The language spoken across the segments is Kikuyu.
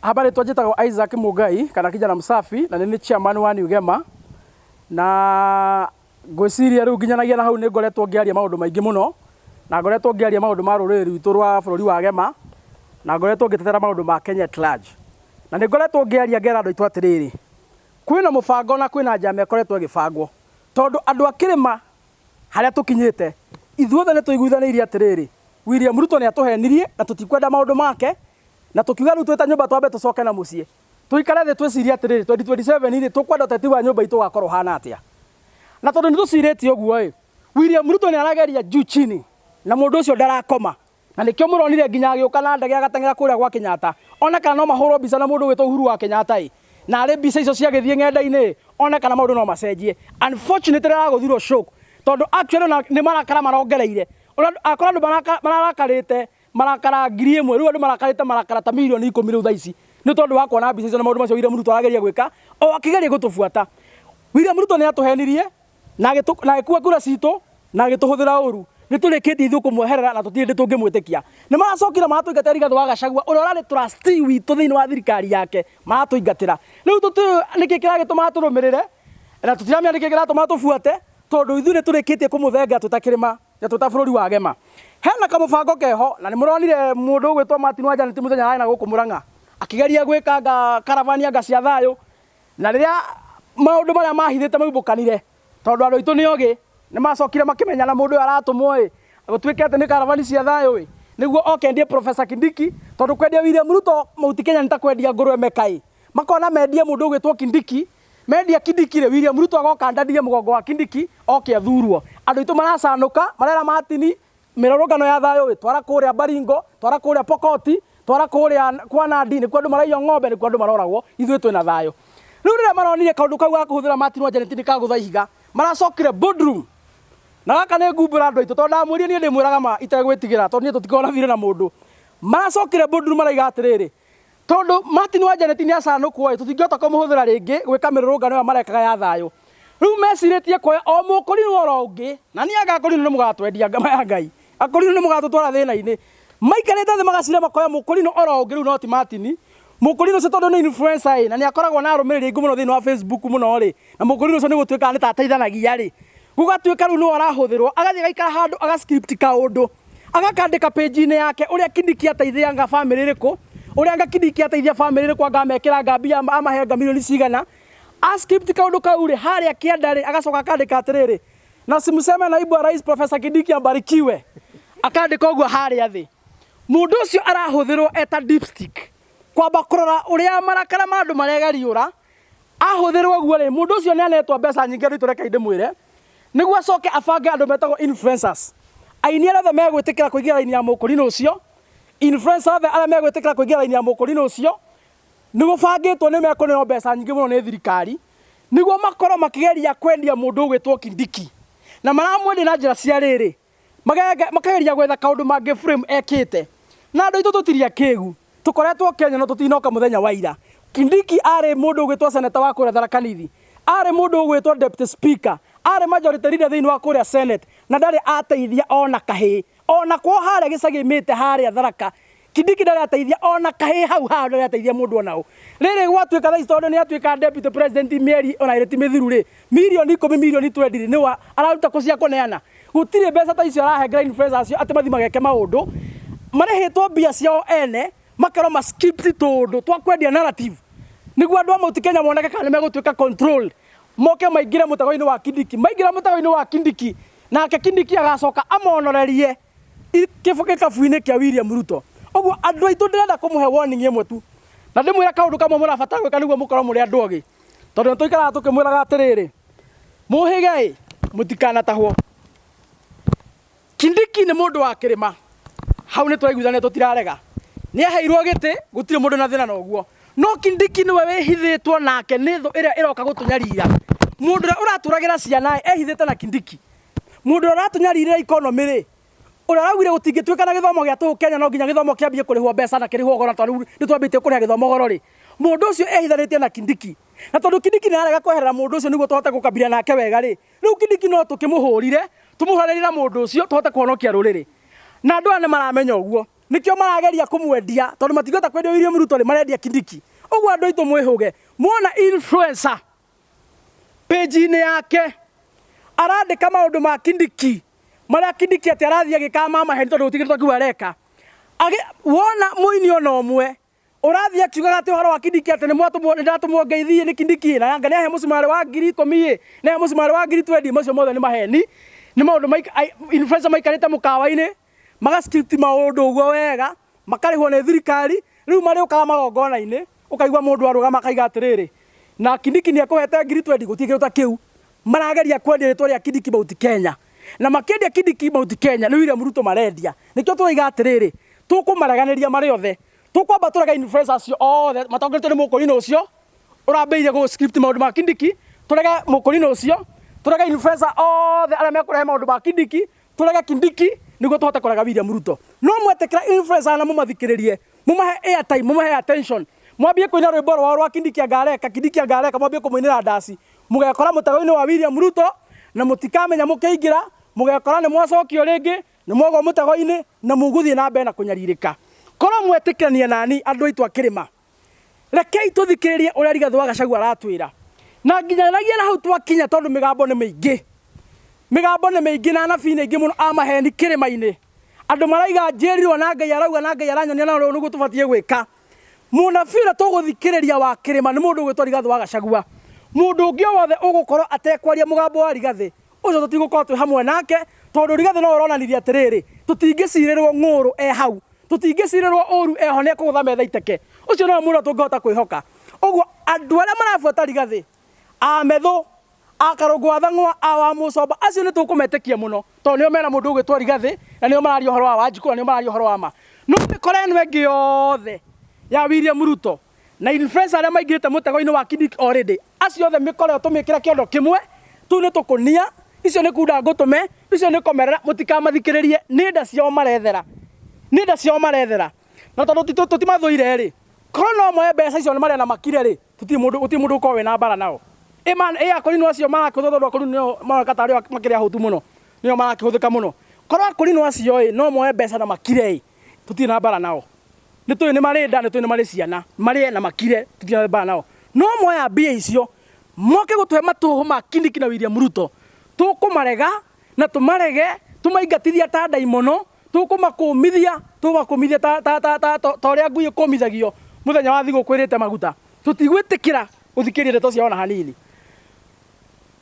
Haba rĩtwa njĩtagwo Isaac Mũngai kana kijana msafi na nĩ nĩ chairman wa New Gema na ngwĩciria rĩu nginyanagia na hau nĩ ngoretwo ngĩaria maũndũ maingĩ mũno na ngoretwo ngĩaria maũndũ ma rũrĩrĩ rwitũ rwa bũrũri wa Gema na ngoretwo ngĩtetera maũndũ ma Kenya at large na nĩ ngoretwo ngĩaria ngera andũ aitũ atĩrĩrĩ, kwĩna mũbango na kwĩna njama ĩkoretwo ĩgĩbangwo tondũ andũ a kĩrĩma harĩa tũkinyĩte ithuothe nĩ tũiguithanĩirie atĩrĩrĩ, William Ruto nĩ atũhenirie na tũtikwenda maũndũ make na tũkiuga rĩu twĩ ta nyũmba twambe tũcoke na mũciĩ tũikare thĩ twĩcirie atĩrĩrĩ, 2027 rĩ, tũkwenda ũteti wa nyũmba itũ ũgakorwo ũhana atĩa? Na tondũ nĩ tũcirĩtie ũguo ĩ, William Ruto nĩ arageria juu chini na mũndũ ũcio ndarakoma. Na nĩkĩo mũronire nginya agĩũka na ndege agateng'era kũrĩa gwa Kenyatta one kana no mahũrwo mbica na mũndũ ũgwĩtwo Uhuru wa Kenyatta ĩ, na arĩ mbica icio ciagĩthiĩ ng'enda-inĩ ĩ, one kana maũndũ no macenjie. Unfortunately aragũthirwo shock tondũ actually ona nĩ marakara marongereire. Akorwo andũ mararakarĩte marakara 1000, rĩu andũ marakarĩte marakara ta mirioni 10 rĩu thaa ici nĩ tondũ wa kuona mbica icio na maũndũ macio William Ruto arageria gwĩka o akĩgeria gũtũbuata. William Ruto nĩ atũhenirie na agĩkua kura citũ na agĩtũhũthĩra ũru. Nĩ tũrĩkĩtie ithuĩ kũmweherera na tũtirĩ hĩndĩ tũngĩmwĩtĩkia. Nĩ maracokire maratũingatĩra Rigathĩ wa Gachagua ũrĩa ũrarĩ trustee witũ thĩinĩ wa thirikari yake, maratũingatĩra. Rĩu tũtiũĩ nĩkĩ kĩragĩtũma atũrũmĩrĩre na tũtiramenya nĩkĩ kĩratũma atũbuate tondũ ithuĩ nĩ tũrĩkĩtie kũmũthenga twĩ ta kĩrĩma na twĩ ta bũrũri wa Gema. Hena kamũbango keho na nĩ mũronire mũndũ ũgwĩtwo Martin wa Janet mũthenya ararĩ na gũkũ Mũrang'a akĩgeria gwĩka anga caravan anga cia thayũ na rĩrĩa maũndũ marĩa mahithĩte maumbũkanire tondũ andũ aitũ nĩ ogĩ nĩ macokire makĩmenya na mũndũ ũyũ aratũmwo ĩ gũtuĩke atĩ nĩ caravan cia thayũ ĩ nĩguo oke endie Professor Kindiki tondũ kwendia William Ruto Mount Kenya nĩ ta kwendia ngũrwe Mecca ĩ makona mendie mũndũ ũgwĩtwo Kindiki. Mendia Kindiki rĩ, William Ruto agoka andandie mũgongo wa Kindiki oke athurwo. Andũ aitũ maracanũka, marera Martin, mĩrũrũngano ya thayũ ĩ, twara kũrĩa Baringo, twara kũrĩa Pokoti, twara kũrĩa kwa Nandi, nĩkuo andũ maraiywo ng'ombe, nĩkuo andũ maroragwo, ithuĩ twĩna thayũ. Rĩu rĩrĩa maronire kaũndũ kau ga kũhũthĩra Martin wa Janet nĩ kagũtha ihiga, maracokire boardroom. Na gaka nĩ ngumbũra andũ aitũ, tondũ ndamwĩrire niĩ ndĩmwĩraga ma itegwĩtigĩra, tondũ niĩ tũtikoragwo na thirĩ na mũndũ. Maracokire boardroom maraiga atĩrĩrĩ, Tondũ Martin wa Janet nĩ acanũkwo ĩ, tũtingĩhota kũmũhũthĩra rĩngĩ gwĩka mĩrũrũngano ĩyo marekaga ya thayũ. Rĩu mecirĩtie kuoya o mũkũrinũ oro ũngĩ, na niĩ anga akũrinũ nĩ mũgatwendia ngama ya Ngai. Akũrinũ nĩ mũgatũtwara thĩna-inĩ. Maikarĩte thĩ magacira makoya mũkũrinũ oro ũngĩ rĩu no ti Martin. Mũkũrinũ ũcio tondũ nĩ influencer ĩ, na nĩ akoragwo na arũmĩrĩri aingĩ mũno thĩinĩ wa Facebook mũno rĩ, na mũkũrinũ ũcio nĩ gũtuĩkaga nĩ ta ateithanagia rĩ, gũgatuĩka rĩu nĩwe ũrahũthĩrwo, agathiĩ agaikara handũ aga script kaũndũ. Agakandĩka page-inĩ yake ũrĩa Kindiki ateithia anga famĩlĩ ĩrĩkũ, ũrĩa anga Kindiki ateithia famĩlĩ ĩrĩkũ anga amekĩra anga mbia amahe anga mirioni cigana. A script kaũndũ kau rĩ, harĩa kĩanda rĩ, agacoka akandĩka atĩrĩrĩ, na simseme naibu wa rais Professor Kindiki abarikiwe. Akandĩka ũguo harĩa thĩ. Mũndũ ũcio arahũthĩrwo eta dipstick kwamba kũrora ũrĩa marakara ma andũ maregariũra. Ahũthĩrwo ũguo rĩ, mũndũ ũcio nĩ anetwo mbeca nyingĩ andũ aitũ rekei ndĩmwĩre. Nĩguo acoke abange andũ metagwo influencers. Aini arĩa othe megwĩtĩkĩra kũingĩra raini ya mũkũrinũ ũcio, influencer othe arĩa megwĩtĩkĩra kũingĩra raini ya mũkũrinũ ũcio, nĩ gũbangĩtwo nĩ mekũneo mbeca nyingĩ mũno nĩ thirikari, nĩguo makorwo makĩgeria kwendia mũndũ ũgwĩtwo Kindiki. Na maramwendia na njĩra cia rĩrĩ, makageria gwetha kaũndũ mangĩ frame ekĩte. Na andũ aitũ tũtirĩ akĩgu. Tũkoretwo Kenya no tũtinoka mũthenya wa ira. Kindiki arĩ mũndũ ũgwĩtwo senator wa kũrĩa Tharaka Nithi. Arĩ mũndũ ũgwĩtwo deputy speaker. Arĩ majority leader thĩinĩ wa kũrĩa Senate na ndarĩ ateithia ona kahĩĩ. Ona kwao harĩa gĩcagi aimĩte harĩa Tharaka, Kindiki ndarĩ ateithia ona kahĩĩ hau hao ndarĩ ateithia mũndũ ona ũ. Rĩrĩ gwatuĩka thaa ici tondũ nĩ atuĩka deputy president mĩeri ona ĩrĩ ti mĩthiru rĩ, mirioni 10 mirioni 20 rĩ, nĩũ araruta kũ cia kũneana? Gũtirĩ mbeca ta icio arahengera influencers acio atĩ mathiĩ mageke maũndũ. Marĩhĩtwo mbia ciao ene, makerwo ma script tũũndũ twa kwendia narrative nĩguo andũ a Mount Kenya moneke kana nĩ megũtuĩka controlled, moke maingĩre mũtego-inĩ wa Kindiki. Maingĩra mũtego-inĩ wa Kindiki, nake Kindiki agacoka amonorerie gĩkabu-inĩ kĩa William Ruto. Ũguo andũ aitũ ndĩrenda kũmũhe warning ĩmwe tu, na ndĩmwĩre kaũndũ kamwe mũrabatara gwĩka nĩguo mũkorwo mũrĩ andũ ogĩ. Tondũ nĩ tũikaraga tũkĩmwĩraga atĩrĩrĩ, mũhĩge ĩ, mũtikanatahwo. Kindiki nĩ mũndũ wa kĩrĩma, hau nĩ tũraiguithania tũtirarega. Nĩ aheirwo gĩtĩ, gũtirĩ mũndũ na thĩna na ũguo. No Kindiki nĩwe wĩhithĩtwo nake nĩ thũ ĩrĩa ĩroka gũtũnyarira. Mũndũ ũrĩa ũratũragĩra ciana ĩ, ehithĩte na Kindiki. Mũndũ ũrĩa ũratũnyarirĩra economy rĩ, ũrĩa ũraugire gũtingĩtuĩka na gĩthomo gĩa tũhũ Kenya no nginya gĩthomo kĩambie kũrĩhwo mbeca na kĩrĩhwo goro tondũ rĩu nĩ twambĩtie kũrĩha gĩthomo goro rĩ, mũndũ ũcio ehithanĩtie na Kindiki. Na tondũ Kindiki nĩ ararega kweherera mũndũ ũcio nĩguo tũhote gũkabira nake wega rĩ, rĩu Kindiki no tũkĩmũhũrire, tũmũhũranĩrie na mũndũ ũcio tũhote kũhonokia rũrĩrĩ. Na andũ aya nĩ maramenya ũguo. Nĩkĩo marageria kũmwendia tondũ matingĩhota kwendia William Ruto rĩ marendia Kindiki. Ũguo andũ aitũ mwĩhũge, mwona influencer page-inĩ yake arandĩka maũndũ ma Kindiki marĩa Kindiki atĩ arathiĩ agĩkaga ma maheni tondũ gũtirĩ kĩndũ ta kĩu areka. Wona mũini ona ũmwe ũrathiĩ akiugaga atĩ ũhoro wa Kindiki atĩ nĩmwatũmwo nĩndatũmwo ngeithie nĩ Kindiki na anga nĩahe mũcumarĩ wa 10,000 nĩahe mũcumarĩ wa 20,000 macio mothe nĩ maheni nĩ maũndũ influencer maikarĩte mũkawa-inĩ maga script maũndũ ũguo wega makarĩhwo nĩ thirikari rĩu marĩũkaga magongona-inĩ ũkaigua mũndũ arũgama akaiga atĩrĩrĩ na Kindiki nĩekũhete 20,000 gũtirĩ kĩndũ ta kĩu marageria kwendia rĩtwa rĩa Kindiki Mount Kenya na makĩendia Kindiki Mount Kenya nĩ William Ruto marendia nĩkĩo tũroiga atĩrĩrĩ tũkũmareganĩria marĩ othe tũkwamba tũrege influencer acio othe matongoretio nĩ mũkũrinũ ũcio ũrambĩrĩirie gũ script maũndũ ma Kindiki tũrege mũkũrinũ ũcio tũrege influencer othe arĩa mekũrehe maũndũ ma Kindiki tũrege Kindiki nĩguo tũhote kũrega William Ruto no mwetĩkĩra influencer na mũmathikĩrĩrie mũmahe airtime mũmahe attention mwambie kũina rwĩmbo rwao rwa Kindiki angareka Kindiki angareka mwambie kũmũinĩra ndaci mũgekora mũtego-inĩ wa William Ruto na mũtikamenya mũkĩingĩra mũgekora nĩ mwacokio rĩngĩ nĩ mwagwa mũtego-inĩ na mũgũthiĩ na mbere na kũnyarirĩka korwo mwetĩkĩrania nani andũ aitũ a kĩrĩma rekei tũthikĩrĩrie ũrĩa Rigathĩ wa Gachagua aratwĩra na nginyanagia na hau twakinya tondũ mĩgambo nĩ mĩingĩ mĩgambo nĩ mĩingĩ na anabii nĩ aingĩ mũno a maheni kĩrĩma-inĩ andũ maraiga njĩrirwo na Ngai arauga na Ngai aranyonia na ũũ nĩguo tũbatiĩ gwĩka mũnabii ũrĩa tũgũthikĩrĩria wa kĩrĩma nĩ mũndũ ũgwĩtwo Rigathĩ wa Gachagua mũndũ ũngĩ o wothe ũgũkorwo atekwaria mũgambo wa Rigathĩ ũcio tũtigũkorwo twĩ hamwe nake tondũ Rigathĩ no ũronanirie atĩrĩrĩ tũtingĩcirĩrwo ng'ũrũ e hau tũtingĩcirĩrwo ũru eho nĩ ekũgũtha metha iteke ũcio no mũndũ tũngĩhota kwĩhoka ũguo andũ arĩa marabuata Rigathĩ a Methũ a Karũngũ wa Thang'wa a wa Mũcomba acio nĩ tũkũmetĩkia mũno tondũ nĩo mena mũndũ ũgwĩtwo Rigathĩ na nĩo mararia ũhoro wa Wanjikũ na nĩo mararia ũhoro wa ma no mĩkora ĩno ĩngĩ yothe ya William Ruto na influencer arĩa maingĩrĩte mũtego-inĩ wa Kindiki already acio othe mĩkora ĩyo tũmĩkĩre kĩondo kĩmwe tũu nĩ tũkũnia icio nĩ kunda ngũtũme icio nĩ komerera mũtikamathikĩrĩrie nĩ nda ciao marethera nĩ nda ciao marethera na tondũ tũtimathũire rĩ korwo no moe mbeca icio marĩa na makire rĩ tũtirĩ mũndũ gũtirĩ mũndũ ũkorwo wĩna mbara nao ĩ akũrinũ acio marakĩhũthĩka tondũ akũrinũ nĩo maroneka tarĩ o makĩrĩ ahũtu mũno nĩo marakĩhũthĩka mũno korwo akũrinũ acio ĩ no moe mbeca na makire ĩ tũtirĩ na mbara nao nĩ tũĩ nĩ marĩ nda nĩ tũĩ nĩ marĩ ciana marĩe na makire tũtirĩ na mbara nao no moya mbia icio moke gũtũhe matũhũ ma Kindiki na William Ruto tũkũmarega na tũmarege tũmaingatithia ta ndaimono tũkũmakũmithia tũmakũmithia ta ta ta ta ta ũrĩa ngui ĩkũmithagio mũthenya wa thigũkũ ĩrĩte maguta tũtigwĩtĩkĩra gũthikĩrĩria ndeto ciao ona hanini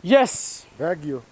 yes Thank you.